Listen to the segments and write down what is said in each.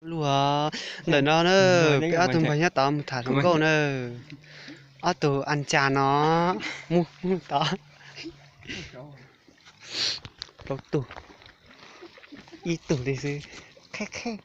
Luag ntawm no na, peb ob tug npawg nyob tod mus tham hluas nkauj na. Ob tug an cas no mus mus tod. Plaub tug, ib tug li xwb. Qheb qheb.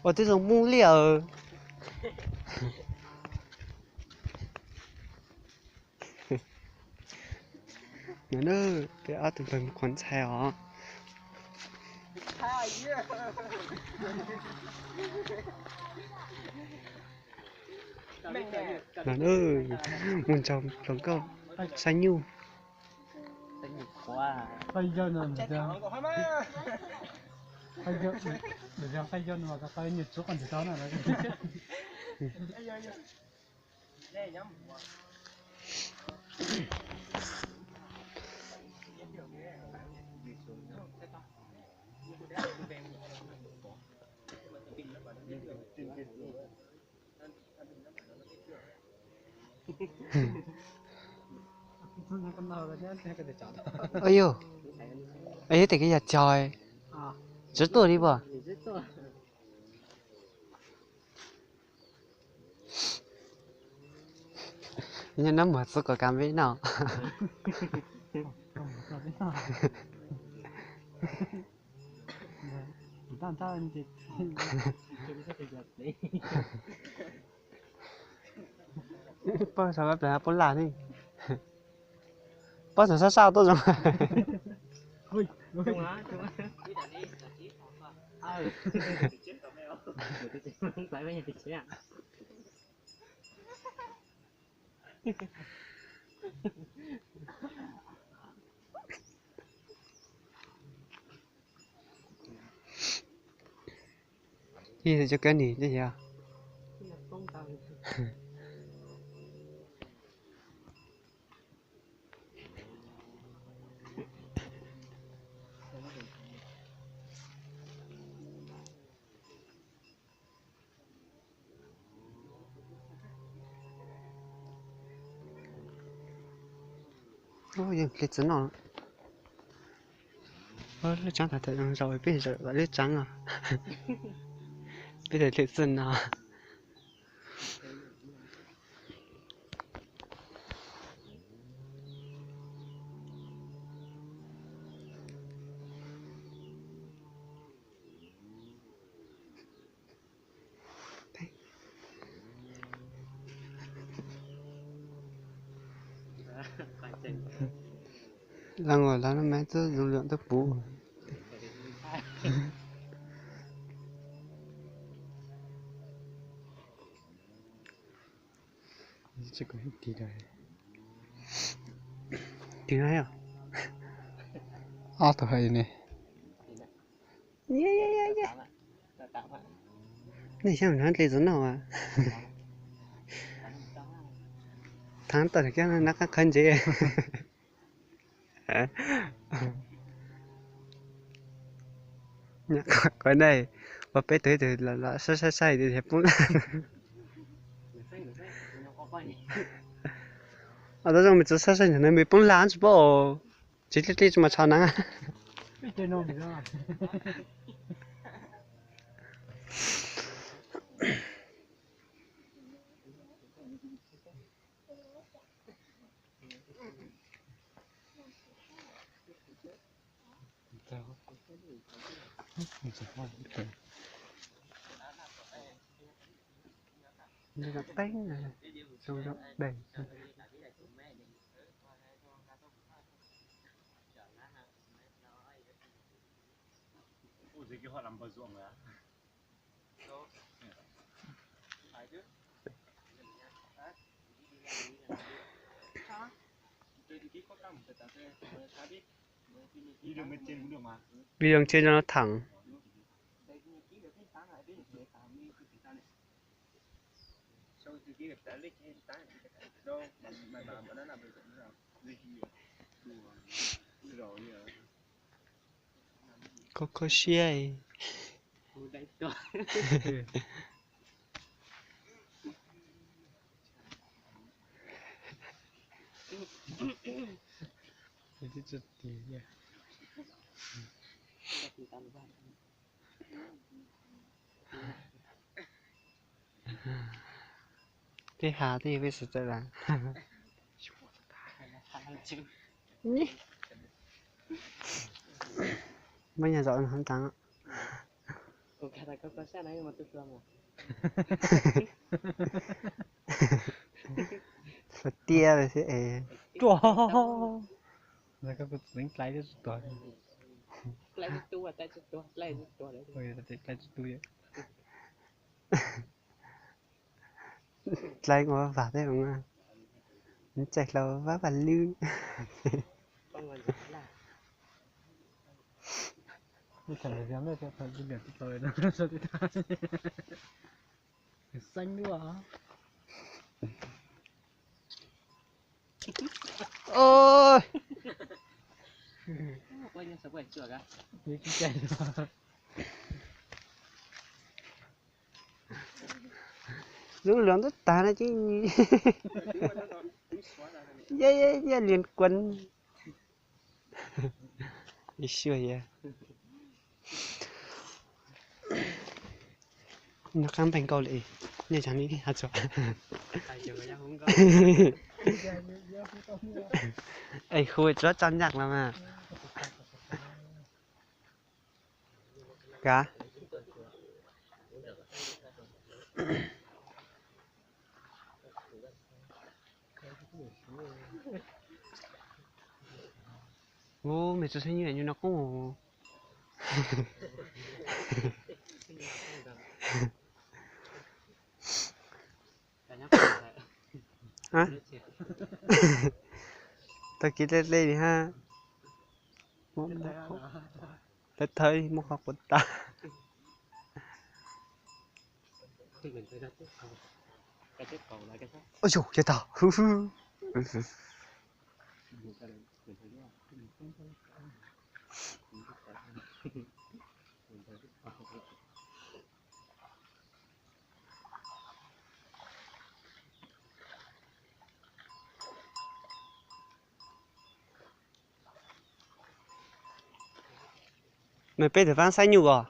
Ua twb zoo mus li os. Peb ob tug npawg mus qhuas ntxhais os. Los na, mus nrog hluas nkauj saib nyuj. Ua yog, ua yog tias koj yog cog, tsis tuaj li puas? Nyob nab muag txub kom kav npeb no. Pab xav pab plas pub laj ne. Pab xav sab sab tuaj zoo. Ib tug cov kab nis cov yog. Yeej hle txwv no. Lub tseeb thaum thaum zoo zaus peb zaum lub tseeb os. Peb thaum hle txwv no. Los los no mas twb zoo lwm twb puv. Tig no, ob tug hais ne. Nej xyov nrog dle txog no as. Thav tawm kiag nab qab qhawv ntsev. Qhov nej ua peb tug tus los saib saib saib tias poob laj. Os, tab zoo me txawv saib saib ntawm no me poob laj tsis paub. Tsis dlej dlej tsis mas tsho na. Teeb zoo zoo dej. Video trên cho nó thẳng. Kho kho siab. Peb has twb yog peb sawv tawm lawm. Muab nyuag zaum no hov tas. Tiag tiag lawm thiab es. Ruaj. Kuv txeev dlai tsis tuag. Dlai ua vam thiab, nws txais hlau vaj vaj lwb. Xeeb duaj. Lub luag ntuj tag no ces yaj yaj yaj lias kuas. Ib suab yog noj qab npaj nkaus li, nej cov ni ha txog. Es hu tsuav tso ncaj los mas. Kav. Ub, me tso xeeb nyuj nyuj no qub. Tag kis dlej dlej li ha. Thawj thawj muab qhov quav tas. Ua yus, yog tag. Mas peb tus pab saib nyuj os.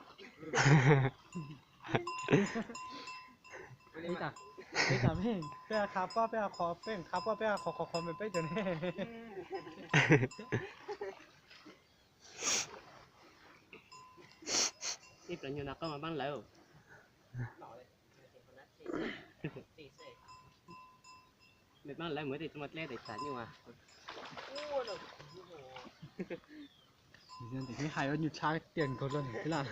Peb qha pob, peb qha qhov, peb qha pob, peb qha qhov, qhov, qhov, peb cov ne. Ib plaws nyuag no qoj mas pab lawv. Pab lawv mus tes tso mas dlej tes tsam nyuj mas. Hais nyuj tshab tiag nkaus los niam tij laj.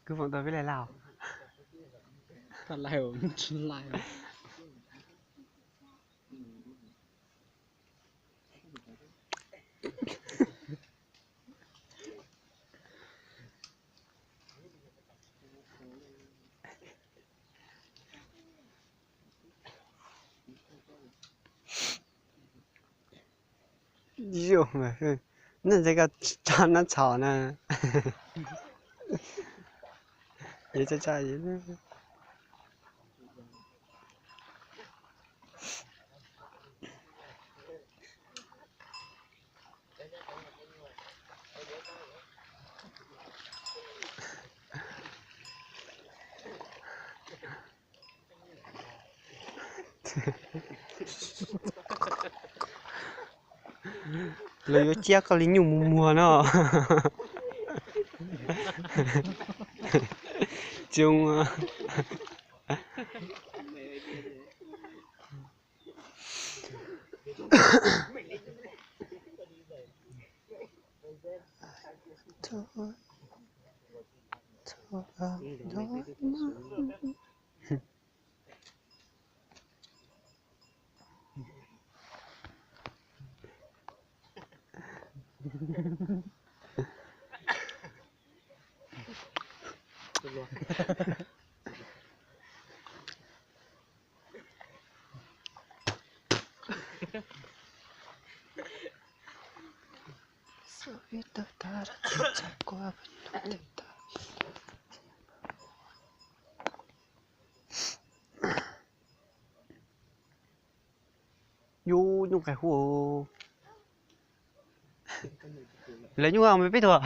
Kuv foom tau peb lais laj. Tsis lais. Yus, nej ntshe koj tso nab txhom na. Yus tso tso. Lawv yuav ciab koj li nyuj mus muag no. Tsis zoo. Yus nyuj qes hu. Lawv nyuj me peb tuaj.